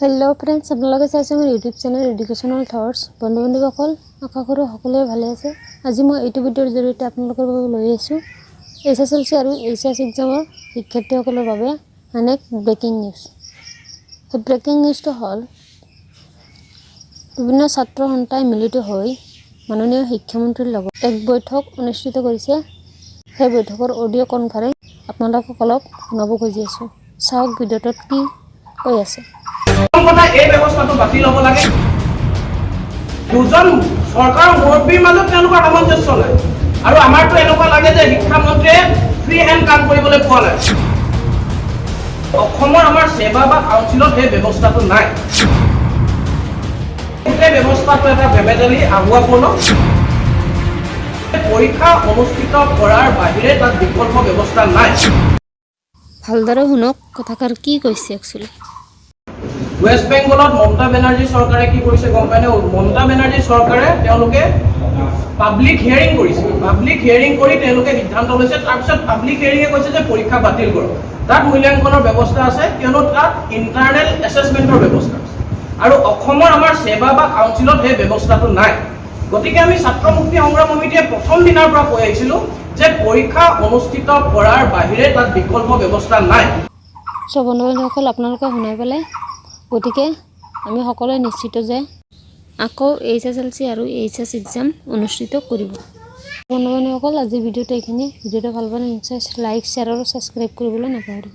Hello' friends, আপোনালোকে চাইছে মোৰ ইউটিউব চেনেল এডুকেশ্যনেল থটছ। বন্ধু বান্ধৱীসকল, আশা কৰোঁ সকলোৱে ভালে আছে। আজি মই এইটো ভিডিঅ'ৰ জৰিয়তে আপোনালোকৰ বাবে লৈ আহিছোঁ এইচএছএলচি আৰু এইচএছ এক্সামৰ শিক্ষাৰ্থীসকলৰ বাবে আন এক ব্ৰেকিং নিউজ। সেই ব্ৰেকিং নিউজটো হ'ল, বিভিন্ন ছাত্ৰ সন্থাই মিলিত হৈ মাননীয় শিক্ষামন্ত্ৰীৰ লগত এক বৈঠক অনুষ্ঠিত কৰিছে। সেই বৈঠকৰ অডিঅ' কনফাৰেঞ্চ আপোনালোকক অলপ শুনাব খুজি আছোঁ। চাওক ভিডিঅ'টোত কি কৈ আছে। প্ৰথম কথা, এই ব্যৱস্থাটো বাতিল হ'ব লাগে। দুজন চৰকাৰৰ মুৰব্বীৰ মাজত তেওঁলোকৰ সামঞ্জস্য নাই আৰু আমাৰতো এনেকুৱা লাগে যে শিক্ষামন্ত্ৰীয়ে ফ্ৰী হেণ্ড কাম কৰিবলৈ পোৱা নাই। অসমৰ আমাৰ ছেবা বা কাউন্সিলত সেই ব্যৱস্থাটো নাই। গোটেই ব্যৱস্থাটো এটা বেমেজালি, আহুৱাপূৰ্ণ। পৰীক্ষা অনুষ্ঠিত কৰাৰ বাহিৰে তাত বিকল্প ব্যৱস্থা নাই। ভালদৰে শুনক কথাষাৰ কি কৈছে একচুৱেলি। ৱেষ্ট বেংগলত মমতা বেনাৰ্জী চৰকাৰে কি কৰিছে গম পায়নে? মমতা বেনাৰ্জী চৰকাৰে তেওঁলোকে পাব্লিক হিয়াৰিং কৰিছে। পাব্লিক হিয়াৰিং কৰি তেওঁলোকে সিদ্ধান্ত লৈছে। তাৰপিছত পাব্লিক হিয়াৰিঙে কৈছে যে পৰীক্ষা বাতিল কৰক। তাত মূল্যাংকনৰ ব্যৱস্থা আছে, কিয়নো তাত ইণ্টাৰনেল এছেচমেণ্টৰ ব্যৱস্থা আছে আৰু অসমৰ আমাৰ ছেবা বা কাউন্সিলত সেই ব্যৱস্থাটো নাই। গতিকে আমি ছাত্ৰ মুক্তি সংগ্ৰাম সমিতিয়ে প্ৰথম দিনাৰ পৰা কৈ আহিছিলোঁ যে পৰীক্ষা অনুষ্ঠিত কৰাৰ বাহিৰে তাত বিকল্প ব্যৱস্থা নাই। চ' বন্ধু বান্ধৱীসকল, আপোনালোকে শুনাই পেলাই গতিকে আমি সকলোৱে নিশ্চিত যে আকৌ এইচএছএলচি আৰু এইচএছ এক্সাম অনুষ্ঠিত কৰিব। বন্ধু বান্ধৱীসকল, আজিৰ ভিডিঅ'টো এইখিনি। ভিডিঅ'টো ভাল পালে নিশ্চয় লাইক, শ্বেয়াৰ আৰু ছাবস্ক্ৰাইব কৰিবলৈ নাপাহৰিব।